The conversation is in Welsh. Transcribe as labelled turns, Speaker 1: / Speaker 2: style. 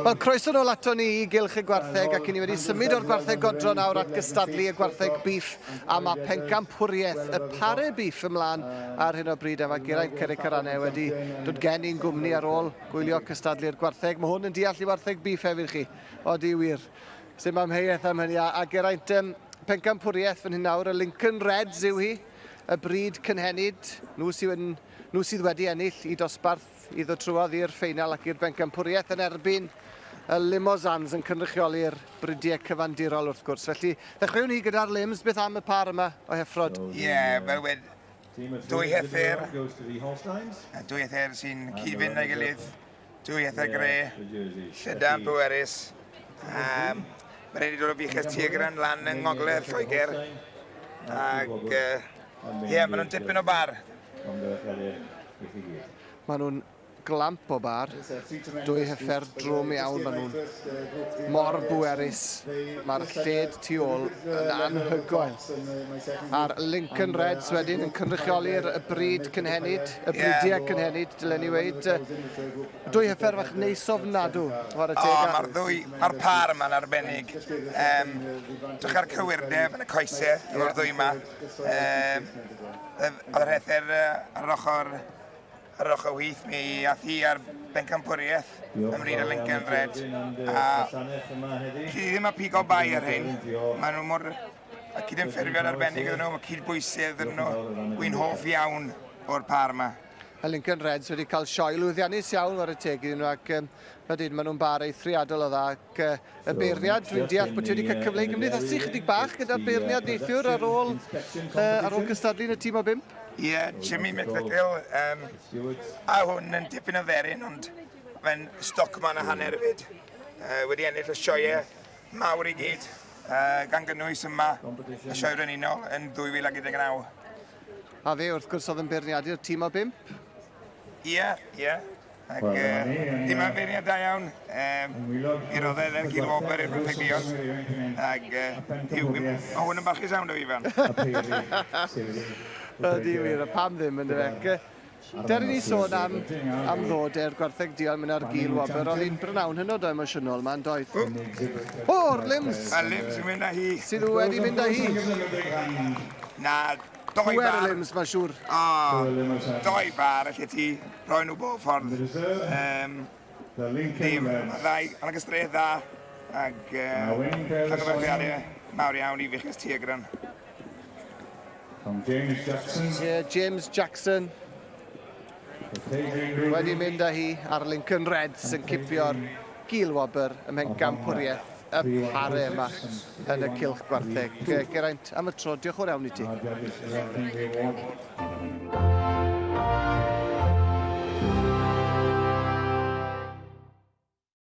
Speaker 1: Wel, croeso nôl ato ni i Gylch y Gwartheg ac i ni wedi symud o'r gwartheg godro nawr at gystadlu y gwartheg beef a mae pencampwriaeth y pare beef ymlaen ar hyn o bryd a mae Geraint Cerrig-Carane wedi dod gen i'n gwmni ar ôl gwylio cystadlu'r gwartheg. Mae hwn yn deall i wartheg beef hefyd chi. Odi wir. Sim amheuaeth am hynny. A, a Geraint, um, pencampwriaeth fan hyn nawr, y Lincoln Reds yw hi, y bryd cynhenid, nhw sydd, yn, nhw sydd wedi ennill i dosbarth i ddod trwodd i'r ffeinal ac i'r bencampwriaeth yn erbyn y Limosans yn cynrychioli'r bridiau cyfandirol wrth gwrs. Felly, ddechreuwn ni gyda'r Lims, beth am y par yma o heffrod?
Speaker 2: Ie, yeah, fel wed, dwy heffer, dwy heffer sy'n cyd-fynd â'i gilydd, Dwy eitha gre, llydan, pwerus. Um, Mae'n rhaid i dod o fuches Tigran lan yng ngogledd Lloegr. Ac, ie, uh, yeah, maen nhw'n dipyn o bar.
Speaker 1: Maen nhw'n glamp o bar. Dwy heffer drwm iawn, maen nhw'n mor bwerus. Mae'r lled tu ôl yn anhygoel. A'r Lincoln Reds wedyn yn cynrychioli'r bryd cynhenid, y bridiau yeah. cynhenid, dylen ni weud. Dwy heffer fach neis ofnadw, chwarae teg.
Speaker 2: O, mae'r ddwy, mae'r par yma'n arbennig. Um, drych ar cywirdeb yn y coesau efo'r yeah. ddwy yma. Um, oedd yr heffer ar yr ochr Ar yr ochr chwith, mi ath hi ar bencampwriaeth ym mryd y Lincoln Red. A chi ddim a pigo bai ar hyn. Maen nhw mor... Mae cydymffurfiad arbennig iddyn nhw, mae cydbwysedd iddyn nhw. Wy'n hoff iawn o'r par yma.
Speaker 1: Y Lincoln Reds wedi cael sioe lwyddiannus iawn war y teg iddyn nhw ac um, fel dweud, maen nhw'n bar eithriadol o dda ac uh, y beirniad, dwi'n deall bod ti wedi cael cyfle i gymdeithasu chydig bach gyda'r beirniad neithiwr ar ôl, uh, ar ôl cystadlu yn y tîm o bump.
Speaker 2: Ie, yeah, Jimmy McVickle, um, a hwn yn dipyn o dderyn, ond mae'n stockman a hanner hefyd. Uh, wedi ennill y sioeau mawr i gyd, uh, gan gynnwys yma y sioe frenhinol yn 2019.
Speaker 1: A fe wrth gwrs oedd yn beirniadu'r tîm o bump?
Speaker 2: Ie, yeah, ie. Yeah. Ac uh, dim yn feirniad da iawn. Um, I roddodd e'r gil wobr i'r Perfeglion. Ac uh, mae hwn yn barchus iawn o Ifan.
Speaker 1: Ydy wir, a pam ddim yn dyfe. Dere ni sôn am, am ddod e'r gwartheg duon mynd ar gil wobr. Oedd hi'n brynawn hynod o emosiynol ma'n doedd. O'r limbs!
Speaker 2: A limbs yn mynd â hi.
Speaker 1: Sydd wedi mynd â hi.
Speaker 2: Na, Doi
Speaker 1: Pŵer
Speaker 2: bar.
Speaker 1: y limbs, mae'n siŵr.
Speaker 2: O, doi bar alle ti roi nhw bob ffordd. Um, ddim, mae ddau, mae'n gystadleuaeth dda, ac uh, llongyfarchiadau mawr iawn i Fuches Tigran.
Speaker 1: James Jackson. Yeah, James Jackson wedi mynd â hi ar Lincoln Reds yn cipio'r gil wobr ym mhencampwriaeth y pare yma yn y cylch gwartheg. Geraint, am y tro, diolch yn fawr iawn i ti.